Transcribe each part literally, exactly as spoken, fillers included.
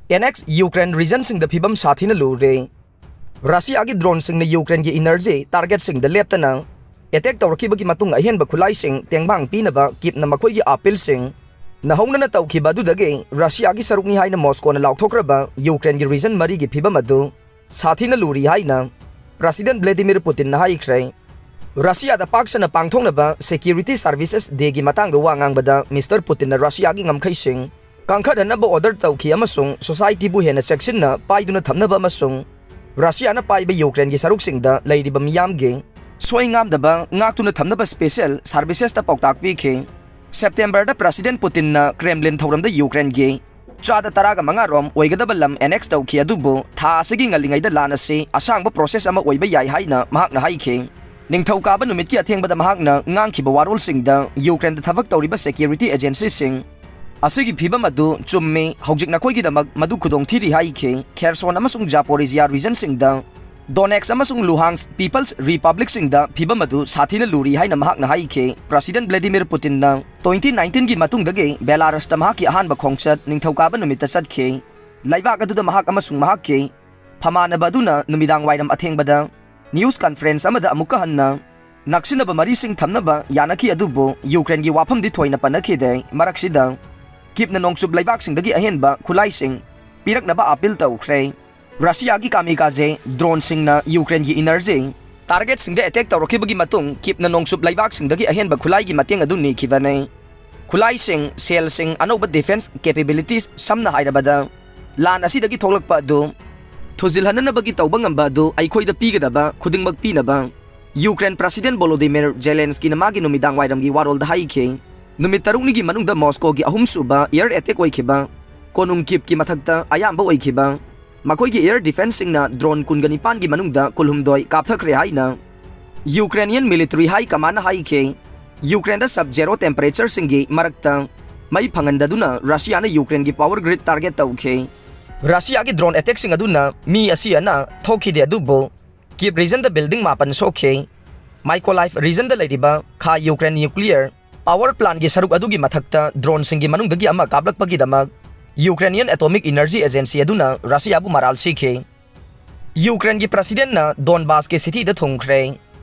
Annex Ukraine ꯔꯤꯖꯟꯁꯤꯡꯗ ꯐꯤꯕꯝ ꯁꯥꯊꯤꯅ ꯂꯨꯔꯦ꯫ ꯔꯁꯤꯌꯥꯒꯤ ꯗ꯭ꯔꯣꯟꯁꯤꯡꯅ ꯌꯨꯀ꯭ꯔꯦꯟꯒꯤ ꯏꯅꯔꯖꯤ ꯇꯥꯔꯒꯦꯠꯁꯤꯡꯗ ꯂꯦꯞꯇꯅ ꯑꯦꯇꯦꯛ ꯇꯧꯔꯛꯈꯤꯕꯒꯤ ꯃꯇꯨꯡ ꯑꯍꯦꯟꯕ ꯈꯨꯠꯂꯥꯏꯁꯤꯡ ꯇꯦꯡꯕꯥꯡ ꯄꯤꯅꯕ ꯀꯤꯞꯅ ꯃꯈꯣꯏꯒꯤ ꯑꯥꯄꯤꯜꯁꯤꯡ ꯅꯧꯍꯧꯅꯅ ꯇꯧꯈꯤꯕ ꯑꯗꯨꯗꯒꯤ ꯔꯁꯤꯌꯥꯒꯤ ꯁꯔꯨꯛꯅꯤ ꯍꯥꯏꯅ ꯃꯣꯁꯀꯣꯅ ꯂꯥꯎꯊꯣꯛꯈ꯭ꯔꯕ ꯌꯨꯀ꯭ꯔꯦꯟꯒꯤ ꯔꯤꯖꯟ ꯃꯔꯤꯒꯤ ꯐꯤꯕꯝ ꯑꯗꯨ ꯁꯥꯊꯤꯅ ꯂꯨꯔꯤ ꯍꯥꯏꯅ ꯄ꯭ꯔꯁꯤꯗꯦꯟ ꯚ꯭ꯂꯦꯗꯤꯃꯤꯔ ꯄꯨꯇꯤꯟꯅ ꯍꯥꯏꯈ꯭ꯔꯦ꯫ ꯔꯁꯤꯌꯥꯗ ꯄꯥꯛ ꯁꯟꯅ ꯄꯥꯡꯊꯣꯛꯅꯕ ꯁꯦꯀ꯭ꯌꯨꯔꯤꯇꯤ ꯁꯥꯔꯚꯤꯁꯦꯁ ꯗꯦꯒꯤ ꯃꯇꯥꯡꯗ ꯋꯥ ꯉꯥꯡꯕꯗ ꯃꯤꯁꯇꯔ ꯄꯨꯇꯤꯟꯅ ꯔꯁꯤꯌꯥꯒꯤ ꯉꯝꯈꯩꯁꯤꯡ ꯀꯟꯈꯠꯍꯟꯅꯕ ꯑꯣꯔꯗꯔ ꯇꯧꯈꯤ ꯑꯃꯁꯨꯡ ꯁꯣꯁꯥꯏꯇꯤꯕꯨ ꯍꯦꯟꯅ ꯆꯦꯛꯁꯤꯟꯅ ꯄꯥꯏꯗꯨꯅ ꯊꯝꯅꯕ ꯑꯃꯁꯨꯡ ꯔꯁꯤꯌꯥꯅ ꯄꯥꯏꯕ ꯌꯨꯀ꯭ꯔꯦꯟꯒꯤ ꯁꯔꯨꯛꯁꯤꯡꯗ ꯂꯩꯔꯤꯕ ꯃꯤꯌꯥꯝꯒꯤ ꯁꯣꯏ ꯉꯥꯝꯗꯕ ꯉꯥꯛꯇꯨꯅ ꯊꯝꯅꯕ ꯁ꯭ꯄꯦꯁꯦꯜ ꯁꯥꯔꯚꯤꯁꯦꯁꯇ ꯄꯥꯎꯇꯥꯛ ꯄꯤꯈꯤ꯫ ꯁꯦꯞꯇꯦꯝꯕꯔꯗ ꯄ꯭ꯔꯁꯤꯗꯦꯟ ꯄꯨꯇꯤꯟꯅ ꯀ꯭ꯔꯦꯝꯂꯤꯟ ꯊꯧꯔꯝꯗ ꯌꯨꯀ꯭ꯔꯦꯟꯒꯤ ꯆꯥꯗ ꯇꯔꯥꯒ ꯃꯉꯥ ꯔꯣꯝ ꯑꯣꯏꯒꯗꯕ ꯂꯝ ꯑꯦꯅꯦꯛꯁ ꯇꯧꯈꯤ, ꯑꯗꯨꯕꯨ ꯊꯥ ꯑꯁꯤꯒꯤ ꯉꯜꯂꯤꯉꯩꯗ ꯂꯥꯟ ꯑꯁꯤ ꯑꯁꯥꯡꯕ ꯄ꯭ꯔꯣꯁꯦꯁ ꯑꯃ ꯑꯣꯏꯕ ꯌꯥꯏ ꯍꯥꯏꯅ ꯃꯍꯥꯛꯅ ꯍꯥꯏꯈꯤ꯫ ꯅꯤꯡꯊꯧꯀꯥꯕ ꯅꯨꯃꯤꯠꯀꯤ ꯑꯊꯦꯡꯕꯗ ꯃꯍꯥꯛꯅ ꯉꯥꯡꯈꯤꯕ ꯋꯥꯔꯣꯜꯁꯤꯡꯗ ꯌꯨꯀ꯭ꯔꯦꯟꯗ ꯊꯕꯛ ꯇꯧꯔꯤꯕ ꯁꯦꯀ꯭ꯌꯨꯔꯤꯇꯤ ꯑꯦꯖꯦꯟꯁꯤꯁꯤꯡ ꯑꯁꯤꯒꯤ ꯐꯤꯕꯝ ꯑꯗꯨ ꯆꯨꯝꯃꯤ, ꯍꯧꯖꯤꯛ ꯅꯈꯣꯏꯒꯤꯗꯃꯛ ꯃꯗꯨ ꯈꯨꯗꯣꯡꯊꯤꯔꯤ ꯍꯥꯏꯈꯤ꯫ ꯈꯦꯔꯁꯣꯟ ꯑꯃꯁꯨꯡ ꯖꯥꯄꯣꯔꯤꯖꯤꯌꯥ ꯔꯤꯖꯟꯁꯤꯡꯗ ꯗꯣꯅꯦꯛꯁ ꯑꯃꯁꯨꯡ ꯂꯨꯍꯥꯟꯁ ꯄꯤꯄꯜꯁ ꯔꯤꯄꯕ꯭ꯂꯤꯛꯁꯤꯡꯗ ꯐꯤꯕꯝ ꯑꯗꯨ ꯁꯥꯊꯤꯅ ꯂꯨꯔꯤ ꯍꯥꯏꯅ ꯃꯍꯥꯛꯅ ꯍꯥꯏꯈꯤ꯫ ꯄ꯭ꯔꯁꯤꯗꯦꯟ ꯚ꯭ꯂꯦꯗꯤꯃꯤꯔ ꯄꯨꯇꯤꯟꯅ ꯇ꯭ꯋꯦꯟꯇꯤ ꯅꯥꯏꯟꯇꯤꯟꯒꯤ ꯃꯇꯨꯡꯗꯒꯤ ꯕꯦꯂꯥꯔꯁꯇ ꯃꯍꯥꯛꯀꯤ ꯑꯍꯥꯟꯕ ꯈꯣꯡꯆꯠ ꯅꯤꯡꯊꯧꯀꯥꯕ ꯅꯨꯃꯤꯠꯇ ꯆꯠꯈꯤ꯫ ꯂꯩꯕꯥꯛ ꯑꯗꯨꯗ ꯃꯍꯥꯛ ꯑꯃꯁꯨꯡ ꯃꯍꯥꯛꯀꯤ ꯐꯃꯥꯟꯅꯕ ꯑꯗꯨꯅ ꯅꯨꯃꯤꯗꯥꯡ ꯋꯥꯏꯔꯝ ꯑꯊꯦꯡꯕꯗ ꯅ꯭ꯌꯨꯁ ꯀꯟꯐꯔꯦꯟꯁ ꯑꯃꯗ ꯑꯃꯨꯛꯀ ꯍꯟꯅ ꯅꯛꯁꯤꯟꯅꯕ ꯃꯔꯤꯁꯤꯡ ꯊꯝꯅꯕ ꯌꯥꯅꯈꯤ, ꯑꯗꯨꯕꯨ ꯌꯨꯀ꯭ꯔꯦꯟꯒꯤ ꯋꯥꯐꯝꯗꯤ ꯊꯣꯏꯅ ꯄꯟꯅꯈꯤꯗꯦ꯫ ꯃꯔꯛꯁꯤꯗ ꯀꯤꯞꯅ ꯅꯣꯡꯆꯨꯞ ꯂꯩꯕꯥꯛꯁꯤꯡꯗꯒꯤ ꯑꯍꯦꯟꯕ ꯈꯨꯠꯂꯥꯏꯁꯤꯡ ꯄꯤꯔꯛꯅꯕ ꯑꯥꯄꯤꯜ ꯇꯧꯈ꯭ꯔꯦ꯫ ꯔꯁꯤꯌꯥꯒꯤ ꯀꯥꯃꯤꯀꯥꯖꯦ ꯗ꯭ꯔꯣꯟꯁꯤꯡꯅ ꯌꯨꯀ꯭ꯔꯦꯟꯒꯤ ꯏꯅꯔꯖꯤ ꯇꯥꯔꯒꯦꯠꯁꯤꯡꯗ ꯑꯦꯇꯦꯛ ꯇꯧꯔꯛꯈꯤꯕꯒꯤ ꯃꯇꯨꯡ ꯀꯤꯞꯅ ꯅꯣꯡꯆꯨꯞ ꯂꯩꯕꯥꯛꯁꯤꯡꯗꯒꯤ ꯑꯍꯦꯟꯕ ꯈꯨꯠꯂꯥꯏꯒꯤ ꯃꯇꯦꯡ ꯑꯗꯨ ꯅꯤꯈꯤꯕꯅꯤ꯫ ꯈꯨꯠꯂꯥꯏꯁꯤꯡ, ꯁꯦꯜꯁꯤꯡ, ꯑꯅꯧꯕ ꯗꯤꯐꯦꯟꯁ ꯀꯦꯄꯦꯕꯤꯂꯤꯇꯤꯁ, ꯁꯝꯅ ꯍꯥꯏꯔꯕꯗ ꯂꯥꯟ ꯑꯁꯤꯗꯒꯤ ꯊꯣꯛꯂꯛꯄ ꯑꯗꯨ ꯊꯨꯖꯤꯜꯍꯟꯅꯅꯕꯒꯤ ꯇꯧꯕ ꯉꯝꯕ ꯑꯗꯨ ꯑꯩꯈꯣꯏꯗ ꯄꯤꯒꯗꯕ ꯈꯨꯗꯤꯡꯃꯛ ꯄꯤꯅꯕ ꯌꯨꯀ꯭ꯔꯦꯟ ꯄ꯭ꯔꯁꯤꯗꯦꯟ ꯚꯣꯂꯣꯗꯤꯃꯤꯔ ꯖꯦꯂꯦꯟꯁꯀꯤꯅ ꯃꯥꯒꯤ ꯅꯨꯃꯤꯗꯥꯡ ꯋꯥꯏꯔꯝꯒꯤ ꯋꯥꯔꯣꯜꯗ ꯍꯥꯏꯈꯤ꯫ ꯅꯨꯃꯤꯠ ꯇꯔꯨꯛꯅꯤꯒꯤ ꯃꯅꯨꯡꯗ ꯃꯣꯁꯀꯣꯒꯤ ꯑꯍꯨꯝꯁꯨꯕ ꯑꯦꯌꯔ ꯑꯦꯇꯦꯛ ꯑꯣꯏꯈꯤꯕ ꯀꯣꯅꯨꯡ ꯀꯤꯞꯀꯤ ꯃꯊꯛꯇ ꯑꯌꯥꯝꯕ ꯑꯣꯏꯈꯤꯕ ꯃꯈꯣꯏꯒꯤ ꯑꯦꯌꯔ ꯗꯤꯐꯦꯟꯁꯁꯤꯡꯅ ꯗ꯭ꯔꯣꯟ ꯀꯨꯟꯒ ꯅꯤꯄꯥꯟꯒꯤ ꯃꯅꯨꯡꯗ ꯀꯨꯟꯍꯨꯝꯗꯣꯏ ꯀꯥꯞꯊꯈ꯭ꯔꯦ ꯍꯥꯏꯅ ꯌꯨꯀ꯭ꯔꯦꯅꯤꯌꯟ ꯃꯤꯂꯤꯇꯔꯤ ꯍꯥꯏ ꯀꯃꯥꯟꯅ ꯍꯥꯏꯈꯤ꯫ ꯌꯨꯀ꯭ꯔꯦꯟꯗ ꯁꯕ ꯖꯦꯔꯣ ꯇꯦꯝꯄꯔꯦꯆꯔꯁꯤꯡꯒꯤ ꯃꯔꯛꯇ ꯃꯩ ꯐꯪꯍꯟꯗꯗꯨꯅ ꯔꯁꯤꯌꯥꯅ ꯌꯨꯀ꯭ꯔꯦꯟꯒꯤ ꯄꯥꯋꯔ ꯒ꯭ꯔꯤꯗ ꯇꯥꯔꯒꯦꯠ ꯇꯧꯈꯤ꯫ ꯔꯁꯤꯌꯥꯒꯤ ꯗ꯭ꯔꯣꯟ ꯑꯦꯇꯦꯛꯁꯤꯡ ꯑꯗꯨꯅ ꯃꯤ ꯑꯁꯤ ꯑꯅꯥ ꯊꯣꯛꯈꯤꯗꯦ, ꯑꯗꯨꯕꯨ ꯀꯤꯞ ꯔꯤꯖꯟꯗ ꯕꯤꯜꯗꯤꯡ ꯃꯥꯄꯟ ꯁꯣꯛꯈꯤ꯫ ꯃꯥꯏꯀꯣꯂꯥꯏꯐ ꯔꯤꯖꯟꯗ ꯂꯩꯔꯤꯕ ꯈꯥ ꯌꯨꯀ꯭ꯔꯦꯟ ꯅ꯭ꯌꯨꯀ꯭ꯂꯤꯌꯔ ꯄꯥꯋꯔ ꯄ꯭ꯂꯥꯟꯒꯤ ꯁꯔꯨꯛ ꯑꯗꯨꯒꯤ ꯃꯊꯛꯇ ꯗ꯭ꯔꯣꯟꯁꯤꯡꯒꯤ ꯃꯅꯨꯡꯗꯒꯤ ꯑꯃ ꯀꯥꯞꯂꯛꯄꯒꯤꯗꯃꯛ Ukrainian Atomic Energy Agency ꯑꯗꯨꯅ ꯔꯁꯤꯌꯥꯕꯨ ꯃꯔꯥꯜ ꯁꯤꯈꯤ꯫ ꯌꯨꯀ꯭ꯔꯦꯟꯒꯤ ꯄ꯭ꯔꯁꯤꯗꯦꯟꯅ ꯗꯣꯟꯕꯥꯁꯀꯤ ꯁꯤꯇꯤꯗ ꯊꯨꯡꯈ꯭ꯔꯦ꯫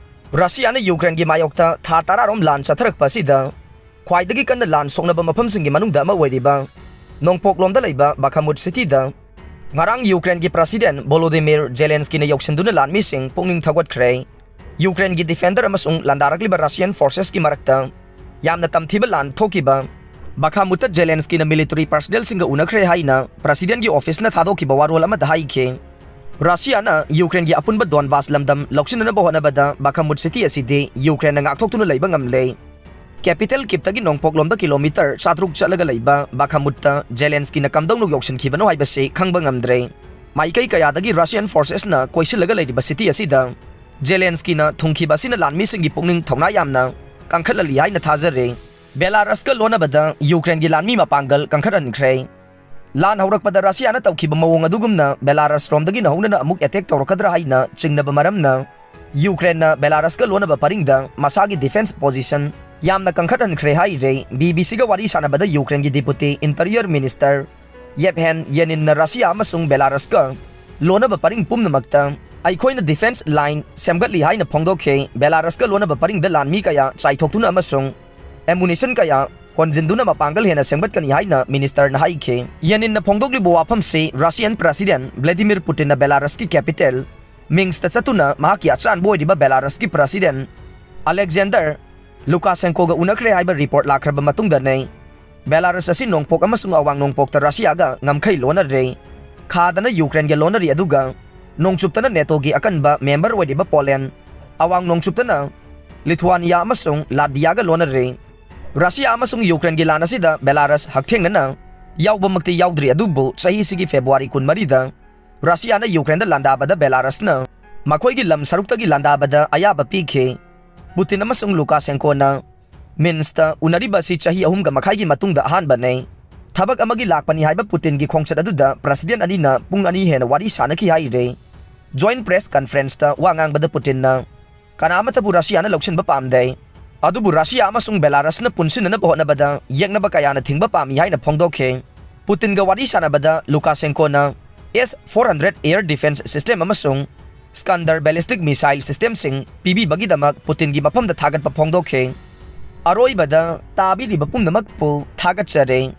ꯔꯁꯤꯌꯥꯅ ꯌꯨꯀ꯭ꯔꯦꯟꯒꯤ ꯃꯥꯌꯣꯛꯇ ꯊꯥ ꯇꯔꯥꯔꯣꯝ ꯂꯥꯟ ꯆꯠꯊꯔꯛꯄ ꯑꯁꯤꯗ ꯈ꯭ꯋꯥꯏꯗꯒꯤ ꯀꯟꯅ ꯂꯥꯟ ꯁꯣꯛꯅꯕ ꯃꯐꯝꯁꯤꯡꯒꯤ ꯃꯅꯨꯡꯗ ꯑꯃ ꯑꯣꯏꯔꯤꯕ ꯅꯣꯡꯄꯣꯛꯂꯣꯝꯗ ꯂꯩꯕ ꯕꯥꯈꯥꯃꯨꯠ ꯁꯤꯇꯤꯗ ꯉꯔꯥꯡ ꯌꯨꯀ꯭ꯔꯦꯟꯒꯤ ꯄ꯭ꯔꯁꯤꯗꯦꯟ ꯚꯣꯂꯣꯗꯤꯃꯤꯔ ꯖꯦꯂꯦꯟꯁꯀꯤꯅ ꯌꯧꯁꯤꯟꯗꯨꯅ ꯂꯥꯟꯃꯤꯁꯤꯡ ꯄꯨꯛꯅꯤꯡ ꯊꯧꯒꯠꯈ꯭ꯔꯦ꯫ ꯌꯨꯀ꯭ꯔꯦꯟꯒꯤ ꯗꯤꯐꯦꯟꯗꯔ ꯑꯃꯁꯨꯡ ꯂꯥꯟꯗꯥꯔꯛꯂꯤꯕ ꯔꯁꯤꯌꯟ ꯐꯣꯔꯁꯦꯁꯀꯤ ꯃꯔꯛꯇ ꯌꯥꯝꯅ ꯇꯝꯊꯤꯕ ꯂꯥꯟ ꯊꯣꯛꯈꯤꯕ ꯕꯥꯈꯥꯃꯨꯠꯇ ꯖꯦꯂꯦꯟꯁꯀꯤꯅ ꯃꯤꯂꯤꯇꯔꯤ ꯄꯔꯁꯅꯦꯜꯁꯤꯡꯒ ꯎꯅꯈ꯭ꯔꯦ ꯍꯥꯏꯅ ꯄ꯭ꯔꯁꯤꯗꯦꯟꯒꯤ ꯑꯣꯐꯤꯁꯅ ꯊꯥꯗꯣꯛꯈꯤꯕ ꯋꯥꯔꯣꯜ ꯑꯃꯗ ꯍꯥꯏꯈꯤ꯫ ꯔꯁꯤꯌꯥꯅ ꯌꯨꯀ꯭ꯔꯦꯟꯒꯤ ꯑꯄꯨꯟꯕ ꯗꯣꯟꯕꯥꯁ ꯂꯝꯗꯝ ꯂꯧꯁꯤꯟꯅꯅꯕ ꯍꯣꯠꯅꯕꯗ ꯕꯥꯈꯥꯃꯨꯠ ꯁꯤꯇꯤ ꯑꯁꯤꯗꯤ ꯌꯨꯀ꯭ꯔꯦꯟꯅ ꯉꯥꯛꯊꯣꯛꯇꯨꯅ ꯂꯩꯕ ꯉꯝꯂꯦ꯫ ꯀꯦꯄꯤꯇꯦꯜ ꯀꯤꯞꯇꯒꯤ ꯅꯣꯡꯄꯣꯛꯂꯣꯝꯗ ꯀꯤꯂꯣꯃꯤꯇꯔ ꯆꯥꯇ꯭ꯔꯨꯛ ꯆꯠꯂꯒ ꯂꯩꯕ ꯕꯥꯈꯥꯃꯨꯠꯇ ꯖꯦꯂꯦꯟꯁꯀꯤꯅ ꯀꯝꯗꯧꯅ ꯌꯧꯁꯤꯟꯈꯤꯕꯅꯣ ꯍꯥꯏꯕꯁꯤ ꯈꯪꯕ ꯉꯝꯗ꯭ꯔꯦ꯫ ꯃꯥꯏꯀꯩ ꯀꯌꯥꯗꯒꯤ ꯔꯁꯤꯌꯟ ꯐꯣꯔꯁꯦꯁꯅ ꯀꯣꯏꯁꯤꯜꯂꯒ ꯂꯩꯔꯤꯕ ꯁꯤꯇꯤ ꯑꯁꯤꯗ ꯖꯦꯂꯦꯟꯁꯀꯤꯅ ꯊꯨꯡꯈꯤꯕ ꯑꯁꯤꯅ ꯂꯥꯟꯃꯤꯁꯤꯡꯒꯤ ꯄꯨꯛꯅꯤꯡ ꯊꯧꯅꯥ ꯌꯥꯝꯅ ꯀꯟꯈꯠꯍꯜꯂꯤ ꯍꯥꯏꯅ ꯊꯥꯖꯔꯦ꯫ ꯕꯦꯂꯥꯔꯁꯀ ꯂꯣꯟꯅꯕꯗ ꯌꯨꯀ꯭ꯔꯦꯟꯒꯤ ꯂꯥꯟꯃꯤ ꯃꯄꯥꯡꯒꯜ ꯀꯟꯈꯠꯍꯟꯈ꯭ꯔꯦ꯫ ꯂꯥꯟ ꯍꯧꯔꯛꯄꯗ ꯔꯁꯤꯌꯥꯅ ꯇꯧꯈꯤꯕ ꯃꯑꯣꯡ ꯑꯗꯨꯒꯨꯝꯅ ꯕꯦꯂꯥꯔꯁ ꯔꯣꯝꯗꯒꯤꯅ ꯍꯧꯅꯅ ꯑꯃꯨꯛ ꯑꯦꯇꯦꯛ ꯇꯧꯔꯛꯀꯗ꯭ꯔꯥ ꯍꯥꯏꯅ ꯆꯤꯡꯅꯕ ꯃꯔꯝꯅ ꯌꯨꯀ꯭ꯔꯦꯟꯅ ꯕꯦꯂꯥꯔꯁꯀ ꯂꯣꯟꯅꯕ ꯄꯔꯤꯡꯗ ꯃꯁꯥꯒꯤ ꯗꯤꯐꯦꯟꯁ ꯄꯣꯖꯤꯁꯟ ꯌꯥꯝꯅ ꯀꯟꯈꯠꯍꯟꯈ꯭ꯔꯦ ꯍꯥꯏꯔꯦ꯫ ꯕꯤ ꯕꯤ ꯁꯤꯒ ꯋꯥꯔꯤ ꯁꯥꯟꯅꯕꯗ ꯌꯨꯀ꯭ꯔꯦꯟꯒꯤ ꯗꯤꯄꯨꯇꯤ ꯏꯟꯇꯔꯤꯌꯔ ꯃꯤꯅꯤꯁꯇꯔ ꯌꯦꯚꯍꯦꯟ ꯌꯦꯅꯤꯟꯅ ꯔꯁꯤꯌꯥ ꯑꯃꯁꯨꯡ ꯕꯦꯂꯥꯔꯁꯀ ꯂꯣꯟꯅꯕ ꯄꯔꯤꯡ ꯄꯨꯝꯅꯃꯛꯇ ꯑꯩꯈꯣꯏꯅ ꯗꯤꯐꯦꯟꯁ ꯂꯥꯏꯟ ꯁꯦꯝꯒꯠꯂꯤ ꯍꯥꯏꯅ ꯐꯣꯡꯗꯣꯛꯈꯤ꯫ ꯕꯦꯂꯥꯔꯁꯀ ꯂꯣꯟꯅꯕ ꯄꯔꯤꯡꯗ ꯂꯥꯟꯃꯤ ꯀꯌꯥ ꯆꯥꯏꯊꯣꯛꯇꯨꯅ ꯑꯃꯁꯨꯡ ꯑꯦꯃꯨꯅꯤꯁꯟ ꯀꯌꯥ ꯍꯣꯟꯖꯤꯟꯗꯨꯅ ꯃꯄꯥꯡꯒꯜ ꯍꯦꯟꯅ ꯁꯦꯝꯒꯠꯀꯅꯤ ꯍꯥꯏꯅ ꯃꯤꯅꯤꯁꯇꯔꯅ ꯍꯥꯏꯈꯤ꯫ ꯌꯦꯅꯤꯟꯅ ꯐꯣꯡꯗꯣꯛꯂꯤꯕ ꯋꯥꯐꯝꯁꯤ ꯔꯁꯤꯌꯟ ꯄ꯭ꯔꯁꯤꯗꯦꯟ ꯚ꯭ꯂꯦꯗꯤꯃꯤꯔ ꯄꯨꯇꯤꯟꯅ ꯕꯦꯂꯥꯔꯁꯀꯤ ꯀꯦꯄꯤꯇꯦꯜ ꯃꯤꯟꯁꯇ ꯆꯠꯇꯨꯅ ꯃꯍꯥꯛꯀꯤ ꯑꯆꯥꯟꯕ ꯑꯣꯏꯔꯤꯕ ꯕꯦꯂꯥꯔꯁꯀꯤ ꯄ꯭ꯔꯁꯤꯗꯦꯟ ꯑꯂꯦꯛꯖꯦꯟꯗꯔ ꯂꯨꯀꯥꯁꯦꯟꯀꯣꯒ ꯎꯅꯈ꯭ꯔꯦ ꯍꯥꯏꯕ ꯔꯤꯄꯣꯔꯠ ꯂꯥꯛꯈ꯭ꯔꯕ ꯃꯇꯨꯡꯗꯅꯤ꯫ ꯕꯦꯂꯥꯔꯁ ꯑꯁꯤ ꯅꯣꯡꯄꯣꯛ ꯑꯃꯁꯨꯡ ꯑꯋꯥꯡ ꯅꯣꯡꯄꯣꯛꯇ ꯔꯁꯤꯌꯥꯒ ꯉꯝꯈꯩ ꯂꯣꯟꯅꯔꯦ꯫ ꯈꯥꯗꯅ ꯌꯨꯀ꯭ꯔꯦꯟꯒ ꯂꯣꯟꯅꯔꯤ, ꯑꯗꯨꯒ ꯅꯣꯡꯆꯨꯞꯇꯅ ꯅꯦꯇꯣꯒꯤ ꯑꯀꯟꯕ ꯃꯦꯝꯕꯔ ꯑꯣꯏꯔꯤꯕ ꯄꯣꯂꯦꯟ, ꯑꯋꯥꯡ ꯅꯣꯡꯆꯨꯞꯇꯅ ꯂꯤꯊꯨꯋꯥꯅꯤꯌꯥ ꯑꯃꯁꯨꯡ ꯂꯥꯠꯚꯤꯌꯥꯒ ꯂꯣꯟꯅꯔꯦ꯫ ꯔꯁꯤꯌꯥ ꯑꯃꯁꯨꯡ ꯌꯨꯀ꯭ꯔꯦꯟꯒꯤ ꯂꯥꯟ ꯑꯁꯤꯗ ꯕꯦꯂꯥꯔꯁ ꯍꯛꯊꯦꯡꯅꯅ ꯌꯥꯎꯕꯃꯛꯇꯤ ꯌꯥꯎꯗ꯭ꯔꯤ, ꯑꯗꯨꯕꯨ ꯆꯍꯤꯁꯤꯒꯤ ꯐꯦꯕ꯭ꯔꯨꯋꯥꯔꯤ ꯀꯨꯟꯃꯔꯤꯗ ꯔꯁꯤꯌꯥꯅ ꯌꯨꯀ꯭ꯔꯦꯟꯗ ꯂꯥꯟꯗꯥꯕꯗ ꯕꯦꯂꯥꯔꯁꯅ ꯃꯈꯣꯏꯒꯤ ꯂꯝ ꯁꯔꯨꯛꯇꯒꯤ ꯂꯥꯟꯗꯥꯕꯗ ꯑꯌꯥꯕ ꯄꯤꯈꯤ꯫ ꯄꯨꯇꯤꯟ ꯑꯃꯁꯨꯡ ꯂꯨꯀꯥꯁꯦꯟꯀꯣꯅ ꯃꯤꯟꯁꯇ ꯎꯅꯔꯤꯕ ꯑꯁꯤ ꯆꯍꯤ ꯑꯍꯨꯝꯒ ꯃꯈꯥꯏꯒꯤ ꯃꯇꯨꯡꯗ ꯑꯍꯥꯟꯕꯅꯤ꯫ ꯊꯕꯛ ꯑꯃꯒꯤ ꯂꯥꯛꯄꯅꯤ ꯍꯥꯏꯕ ꯄꯨꯇꯤꯟꯒꯤ ꯈꯣꯡꯆꯠ ꯑꯗꯨꯗ ꯄ꯭ꯔꯁꯤꯗꯦꯟ ꯑꯅꯤꯅ ꯄꯨꯡ ꯑꯅꯤ ꯍꯦꯟꯅ ꯋꯥꯔꯤ ꯁꯥꯟꯅꯈꯤ ꯍꯥꯏꯔꯦ꯫ ꯖꯣꯏꯟ ꯄ꯭ꯔꯦꯁ ꯀꯟꯐꯔꯦꯟꯁꯇ ꯋꯥ ꯉꯥꯡꯕꯗ ꯄꯨꯇꯤꯟꯅ ꯀꯅꯥ ꯑꯃꯠꯇꯕꯨ ꯔꯁꯤꯌꯥꯅ ꯂꯧꯁꯤꯟꯕ ꯄꯥꯝꯗꯦ, ꯑꯗꯨꯕꯨ ꯔꯁꯤꯌꯥ ꯑꯃꯁꯨꯡ ꯕꯦꯂꯥꯔꯁꯅ ꯄꯨꯟꯁꯤꯟꯅꯅꯕ ꯍꯣꯠꯅꯕꯗ ꯌꯦꯛꯅꯕ ꯀꯌꯥꯅ ꯊꯤꯡꯕ ꯄꯥꯝꯃꯤ ꯍꯥꯏꯅ ꯐꯣꯡꯗꯣꯛꯈꯤ꯫ ꯄꯨꯇꯤꯟꯒ ꯋꯥꯔꯤ ꯁꯥꯟꯅꯕꯗ ꯂꯨꯀꯥꯁꯦꯟꯀꯣꯅ S four hundred air defense system ꯑꯃꯁꯨꯡ ꯁ꯭ꯀꯟꯗꯔ ballistic missile systemꯁꯤꯡ ꯄꯤꯕꯤꯕꯒꯤꯗꯃꯛ ꯄꯨꯇꯤꯟꯒꯤ ꯃꯐꯝꯗ ꯊꯥꯒꯠꯄ ꯐꯣꯡꯗꯣꯛꯈꯤ꯫ ꯑꯔꯣꯏꯕꯗ ꯇꯥꯕꯤꯔꯤꯕ ꯄꯨꯝꯅꯃꯛꯄꯨ ꯊꯥꯒꯠꯆꯔꯤ꯫